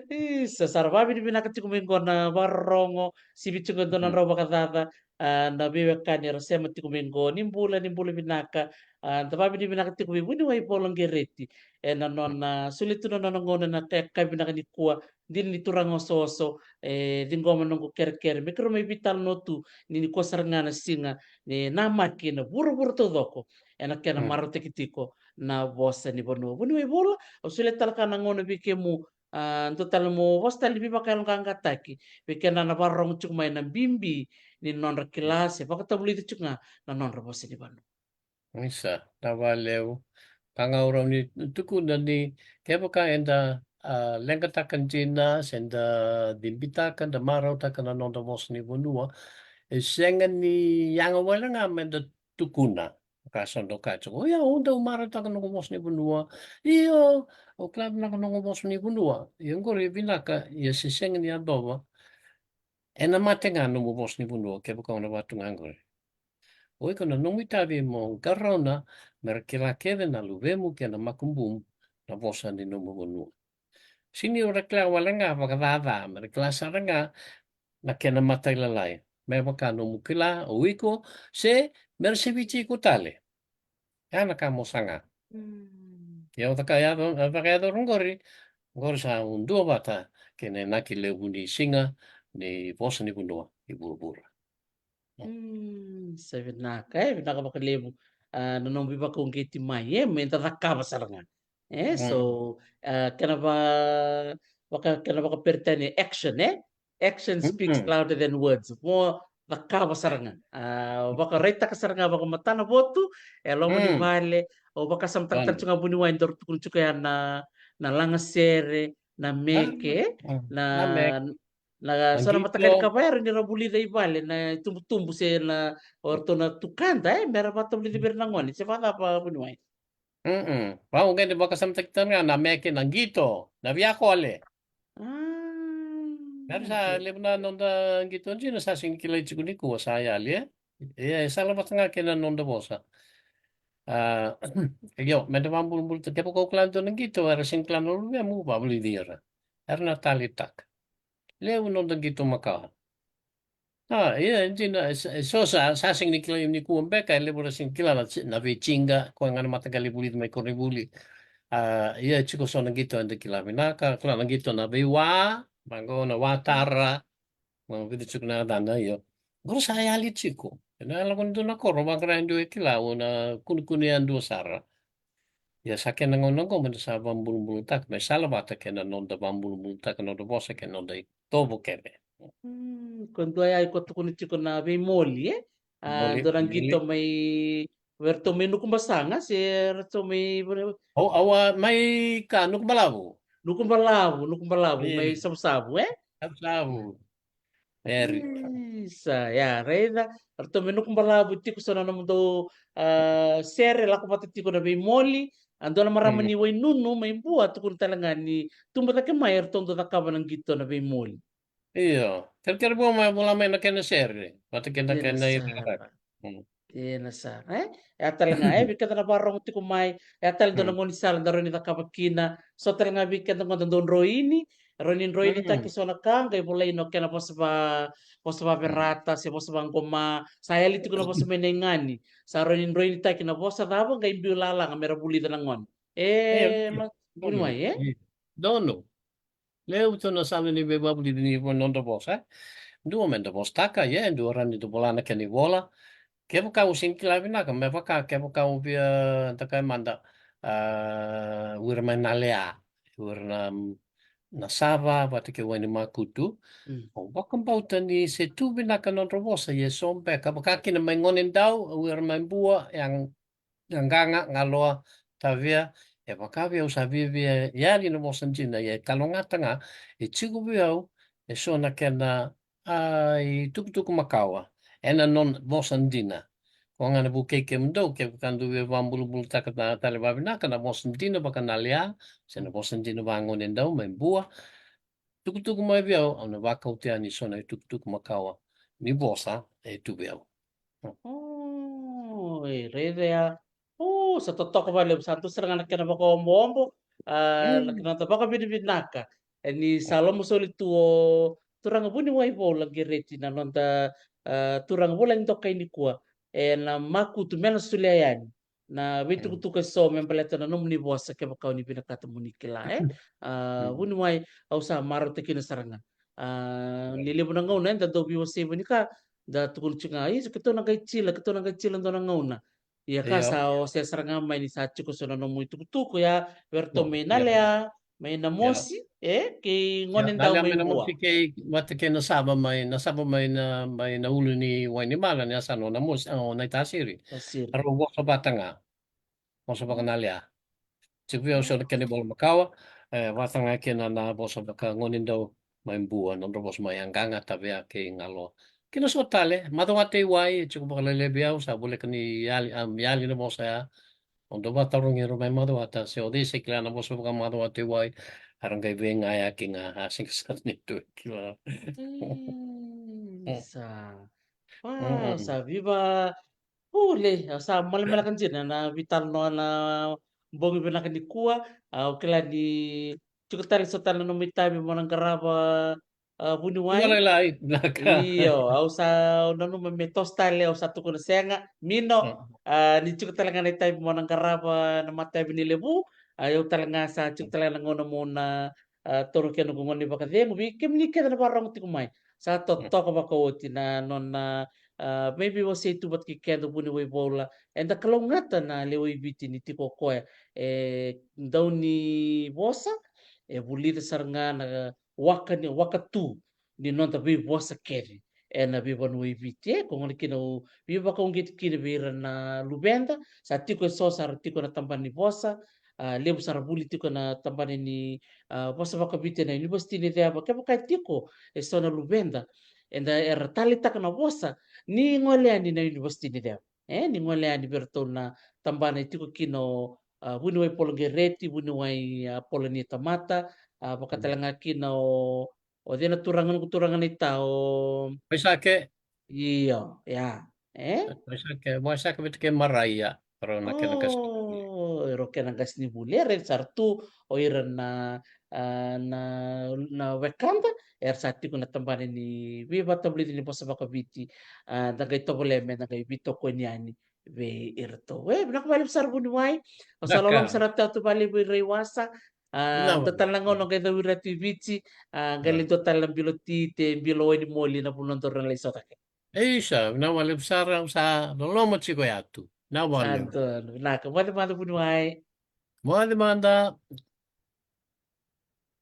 Isa, sa ra vakavinavinaka tiko mai qo na vakarorogo, sivi tiko e dua na drau vakacaca, a, na veiwekani era sema tiko mai qo, ni bula, ni bula vinaka, a, da vakavinavinaka tiko vei Vuniwai Paula Qereti, ena nona solia tu na nona gauna na yakavi vinaka nikua, dina ni turaga osooso, e ciqoma noqu kerekere me keirau mai veitalanoa tu, ni nikua sara ga na siga ni namaki na vuravura taucoko ena kena marautaki tiko na vosa ni vanua. Vuniwai Paula, au solia tale ga na gauna vei kemu, a, dua tale mo vosa tale ni veivakayaloqaqataki vei keda na vakarorogo tiko mai na bibi ni nodra kila se vakatavulici tiko ga na nodra vosa ni vanua. Isa, na vakalevu. Ka ga au rawa ni tukuna ni kevaka eda, a, leqataka dina se da cibitaka, da marautaka na noda vosa ni vanua, e sega ni yaga wale ga me da tukuna. Ka so da kaya tiko, o ya, au dau marautaka noqu vosa ni vanua. Io, au kila vinaka noqu vosa ni vanua. Ia qori e vinaka, ia se sega ni yacova, ena mate ga nomu vosa ni vanua kevaka o na vaka tu ga qori. O iko na nomu itavi mo qarauna me ra kila kece na luvemu kei na makubumu na vosa ni nomu vanua. Sega ni ra kila wale ga vakacaca, me ra kila sara ga na kena matailalai, me vaka nomu kila o iko, se me ra seviti iko tale. Ya na ka mo saga. Ia o caka yaco, caka yaco qori, qori sa duavata kei na inaki levu ni siga ni vosa ni vanua i vuravura. Sa vinaka, e, vinaka vakalevu, a, na nomu veivakauqeti mai, e, me da cakava sara ga. E, so, a, kena va, vaka, kena vakaperitania action, e? Action speaks louder than words. Mo cakava sara ga. A, vakaraitaka sara ga vakamatana votu, e loma ni vale, o vakasamataka tale tu ga Vuniwai, daru tukuna tiko ya na, na lagasere, na meke, na, na so na matakali ka vaya ni ra vulica i vale, na itubutubu se na, o ratou na tukada, e, me ra vatavulici vei ira na gone, se vakacava Vuniwai? Mm. Vau qai ni vakasamataki tale ga na meke, na qito, na viakole. Era sa levu na noda qito dina sa sega ni kilai tiko nikua, sa yali, e? Ia, e salavata ga kei na noda vosa. A, io, me da vabulubulu, kevaka o kila dua na qito, era sega ni kila na luvemu, vavulici ira. Era na taleitaka. Levu noda qito makawa. A, ia, e dina, e so, e so sa, sa sega ni kilai nikua beka, e levu era sega ni kila na, na veitiqa, koya ga na mataqali vulici mai koronivuli. A, ia, e tiko so na qito eda kila vinaka, kila na qito na veiwa, vaqo na watara, na vica tiko na yacana, io. Qori sa yali tiko. Ena lako ni dua na koro, vaqara e dua e kila, o na kunekune yadua sara. Ia sa kena gauna oqo me da sa vabulubulutaka, me salavata kei na noda vabulubulutaka noda vosa kei na noda itovo kece. Mm, ko dua ya iko tukuna tiko na veimoli, e? A, dua na qito mai, vei ratou mai Nukubasaga, se ratou mai, au, au a mai ka Nukubalavu. Nuku Balavu, Nuku Balavu, mai Savusavu, e? Savusavu. Eri. Isa, ia, raica. Ratou mai Nuku Balavu tiko so na nomudou, a, sere, lako vata tiko na veimoli. A dua na marama ni Wainunu mai Bua, tukuna tale ga ni tubu cake mai, eratou dau cakava na qito na veimoli. Io. Kerekere vua mai, vola mai na kena sere. Vata kei na kena ira. Ena sara, e? E a tale ga, e, vei keda na varogo tiko mai, e a tale dua na gaunisala da rawa ni cakava kina. So tale ga vei keda qo da dau droini, rawa ni droini taki so na ka, qai volai na kena vosa va, vosa vaverata, se vosa vaqoma, sa yali tiko na vosa mai na igani. Sa rawa ni droini taki na vosa cava, qai biu lalaga me ra vulica na gone. E, ma, vuni mai, e? Donu. Levu tu na sala ni veivakavulici ni vo-, nodra vosa, e? Dua me da vosataka, ia, dua rawa ni da vola na kena ivola. Kevaka au sega ni kila vinaka, me vaka, kevaka au via, da kaya mada, a, o ira mai Nalea, o ira na, na Sava, vata kei Wainimakutu. Au vakabauta ni se tu vinaka nodra vosa, ia so beka, vaka kina mai Gonedau, o ira mai Bua, e a Qaqa, Qaloa, Tavea, e vaka vei au sa viavia yali na vosa dina, ia e kalougata ga, e tiko vei au e so na kena, a, itukutuku makawa ena nona vosa dina. Koya ga na vukei kemudou, kevaka dou via vakabulabulataka tale vavinaka na vosa dina vaka-Nalea, se na vosa dina vaka-Gonedau mai Bua. Tukutuku mai vei au, au na vakauta yani so na itukutuku makawa ni vosa e tu vei au. O, e raica ya. O, sa totoka vakalevu, sa dua sara ga na kena vakaoboobo, a, na kena noda vakavinavinaka. E ni sa loma soli tu o turaga vuniwai Voula Qereti na noda, a, turaga vulagi dokai nikua. E na makutu me na solia yani na veitukutuku eso me baleta na nomuni vosa, kevaka o ni vinakata mo ni kila, e? A, vuniwai, au sa marautaka kina sara ga. A, ni levu na gauna, e, da dau veiwasei vua ni ka, da tukuna tiko ga, "Isa, keitou na qai tila, keitou na qai tila dua na gauna." Ia ka sa ose sara ga mai ni sa tiko so na nomu itukutuku ya, vei ratou mai Nalea, mai Namosi, e, kei Gonedau mai Bua. Namosi kei, vata kei Nasava mai, Nasava mai na, mai na ulu ni Wainimala, ni yasana o Namosi, o Naitasiri. Tasiri. Rau vosa vata ga. Vosa vaka-Nalea. Tiko vei au so na kena ivola makawa, e, vata ga kei na, na vosa vaka-Gonedau mai Bua, nodra vosa mai Qaqatavea kei Qaloa. Kei na so tale, Macawa Teiwai, e tiko vakalailai vei au, sa voleka ni yali, a, yali na vosa ya. Au dau vakatarogi ira mai Macuata se o cei se kila na vosa vaka-Macawa Teiwai, era qai veiga ya kei ga, a sega sara ni tu e kila. Mm, sa. Wow, sa viva. Ule, au sa malemaleka dina na veitalanoa na bogi vinaka nikua. Au kila ni tiko tale so tale na nomu itavi mo na qarava, a, vuniwai. Io, au sa, au nanuma me toso tale, au sa tukuna sega, mino, a, ni tiko tale ga na itavi mo na qarava na matavi ni levu, a, au tale ga sa tiko tale ga na gauna mo na, a, taura kina noqu gauna ni vakacegu, vei kemuni kece na varogo tiko mai. Sa totoka vakaoti na nona, a, mai veiwasei tu vata kei keda vuniwai Voula. Eda kalougata na lewe i Viti ni tiko o koya e dau ni vosa, e vulica sara ga na waka ni, waka tu ni noda veivosa kece ena veivanua i Viti, e, ko gona kina au veivakauqeti kina vei ira na luveda, sa tiko eso sa ra tiko na tabana ni vosa, a, levu sa ra vuli tiko na tabana ni, a, vosa vakaviti ena Univesiti ni Ceva, kevaka e tiko eso na luveda, eda era taleitaka na vosa, ni gole yani na Univesiti ni Ceva. E, ni gole yani vei iratou na tabana e tiko kina o, a, vuniwai Paula Qereti, vuniwai, a, Paula Niatamata, a, vaka tale ga kina o, o cei na turaga, noqu turaga naita, o Waisake. Io, ya. E? Waisake, Waisake vata kei Maraia. Rau na kena qasenivuli. O, rau kena qasenivuli. E raica sara tu o ira na, a, na, na wekada, era sa tiko na tabana ni veivakatavulici ni vosa vakaviti, a, da qai tovolea me da qai veitokoni yani vei iratou. E, vinaka vakalevu sara vuniwai. Au sa loloma sara tu vakalevu i Raiwasa. A, dua tale na gauna qai cau ira tu i Viti, a, qai lai dua tale na bilo ti, te bilo wainimoli na vanua daru na lai sota kina. Isa, vinaka vakalevu sara, au sa loloma tiko ya tu. Vinaka vakalevu. Sa donu, vinaka. Moce mada vuniwai. Moce mada.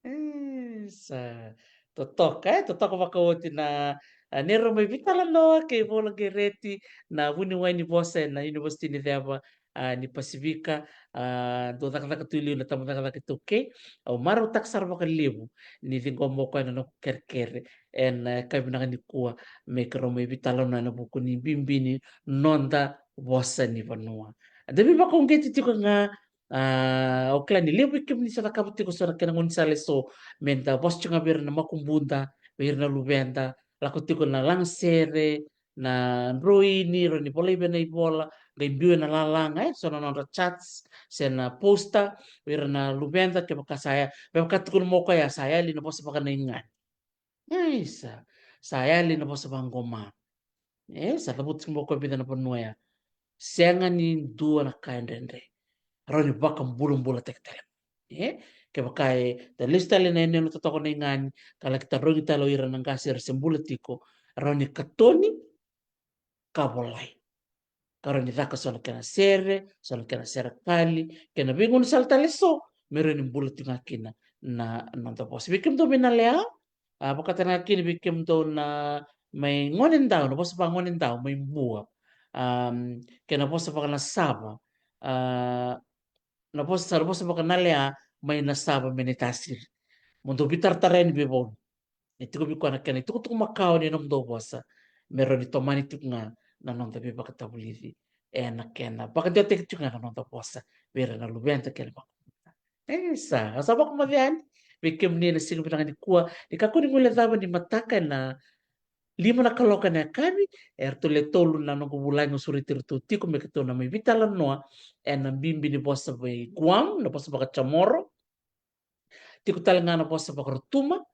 Isa. Totoka, e, totoka vakaoti na, a, neirau mai veitalanoa kei Voula Qereti, na vuniwai ni vosa ena Univesiti ni Ceva, a, ni Pasifika, a, dau cakacaka tu i liu na tabacakacaka iTaukei. Au marautaka sara vakalevu ni ciqoma o koya na noqu kerekere ena, e, yakavi vinaka nikua, me keirau mai veitalanoa ena vuku ni bibi ni noda vosa ni vanua. Da veivakauqeti tiko ga, a, au kila ni levu vei kemuni sa cakava tiko so na kena gaunisala eso, me da vosa tiko ga vei ira na makubuda, vei ira na luveda, lako tiko na lagasere, na droini, rawa ni volai vei na ivola, qai biu ena lalaga, e, so na nodra charts se na poster, vei ira na luveda, kevaka sa ya, me vaka tukuna mai o koya, sa yali na vosa vakanaigani. Isa, sa yali na vosa vaqoma. E, sa cavuti tiko mai o koya e vica na vanua ya. Sega ni dua na ka e dredre. Rawa ni vakabulabulataki tale. E, kevaka eda lesu tale ena yanuyanu totoka na igani, ka laki tarogi tale o ira na qase era se bula tiko, rawa ni katoni ka volai. Ka rawa ni caka so na kena sere, so na kena serekali, kei na veigaunisala tale eso, me rawa ni bula tiko ga kina na, na noda vosa. Vei kemudou mai Nalewa, a, vakatale ga kina vei kemudou na mai Gonedau, na vosa vaka-Gonedau, mai Bua. Am, kei na vosa vaka-Nasava, a, na vosa, na vosa vaka-Nalewa mai Nasava mai Naitasiri. Mo dou veitaratara yani vei Vaunu. E tiko vei koya na kena itukutuku makawa ni nomudou vosa, me rawa ni tomani tiko ga na noda veivakatavulici ena kena vakadewataki tiko ga na noda vosa vei ira na luveda kei na makubuda. E, sa, sa vakamoce yani vei kemuni ena siga vinaka nikua, ni kakua ni guilecava ni mataka ena lima na kaloko ena yakavi, eratou le tolu na noqu vulagi au sureti iratou tiko me keitou na mai veitalanoa ena bibi ni vosa vei Guam, na vosa vaka-Chamorro. Tiko tale ga na vosa vaka-Rotuma,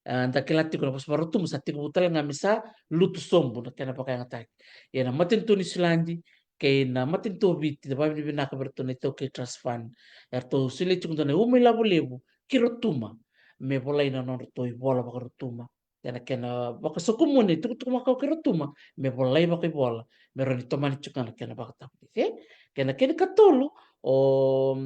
a, da kila tiko na vosa vaka-Rotuma sa tekivu tale ga me sa lutu sobu na kena vakayagataki. Ia na matanitu o Niusiladi kei na matanitu o Viti, da vakavinavinaka vei iratou na iTaukei Trust Fund, eratou solia tiko dua na uma ilavo levu ki Rotuma me volai na nodratou ivola vaka-Rotuma. Ia na kena vakasokumuni, itukutuku makawa ki Rotuma me volai vakaivola, me rawa ni tomani tiko ga na kena vakatavulici. Kei na kena ikatolu, o,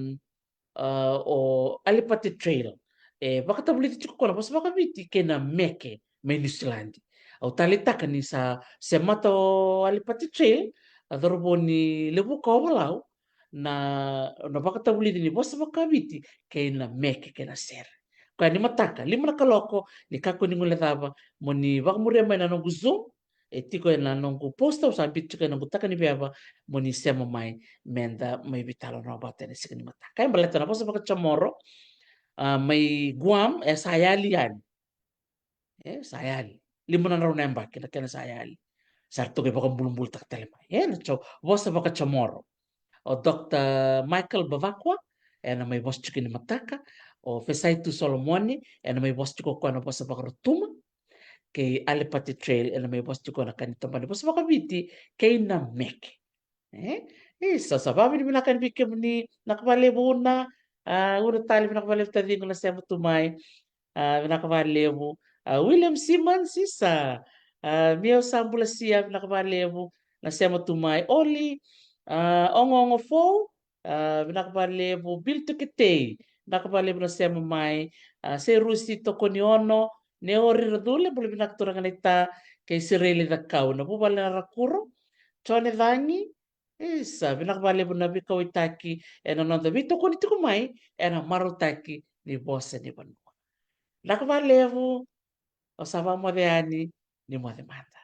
a, o Alipati Trail. E vakatavulici tiko koya na vosa vaka-Viti kei na meke mai Niusiladi. Au taleitaka ni sa semata o Alipati Trail, a, cauravou ni Levuka Ovalau, na, na vakatavulici ni vosa vaka-Viti kei na meke kei na sere. Koya ni mataka, lima na kaloko, ni kakua ni guilecava, mo ni vakamuria mai na noqu Zoom, e tiko ena noqu poster, au sa biuta tiko ena noqu taka ni veva, mo ni sema mai, me da mai veitalanoa vata ena siga ni mataka. E baleta na vosa vaka-Chamorro, a, mai Guam, e sa yali yani. E sa yali. Lima na drau na yabaki na kena sa yali. Sa ratou qai vakabulabulataka tale mai. E na Cha-, vosa vaka-Chamorro. O Doctor Michael Bevacqua, ena mai vosa tiko ni mataka. O Fesaitu Solomone, ena mai vosa tiko o koya na vosa vaka-Rotuma. Kei Alipati Trail, ena mai vosa tiko na ka ni tabana ni vosa vaka-Viti, kei na meke. E, e, sa, sa vakavinavinaka yani vei kemuni, vinaka vakalevu Una, a, Una tale, vinaka vakalevu taciqu na sema tu mai. A, vinaka vakalevu. A, William Simmons, isa. A, Miau Sabulasia, vinaka vakalevu na sema tu mai. Oli, a, Ogaoga Fou, a, vinaka vakalevu. Bill Tuketei, vinaka vakalevu na sema mai. A, Seirusi Tokoniono, Neori Racule, bula vinaka turaga naita, kei Sireli Cakau, na vuvale na Rakuro, Jone Cagi, isa, vinaka vakalevu na veikauwaitaki ena noda veitokoni tiko mai ena marautaki ni vosa ni vanua. Vinaka vakalevu, au sa vakamoce yani, ni moce mada.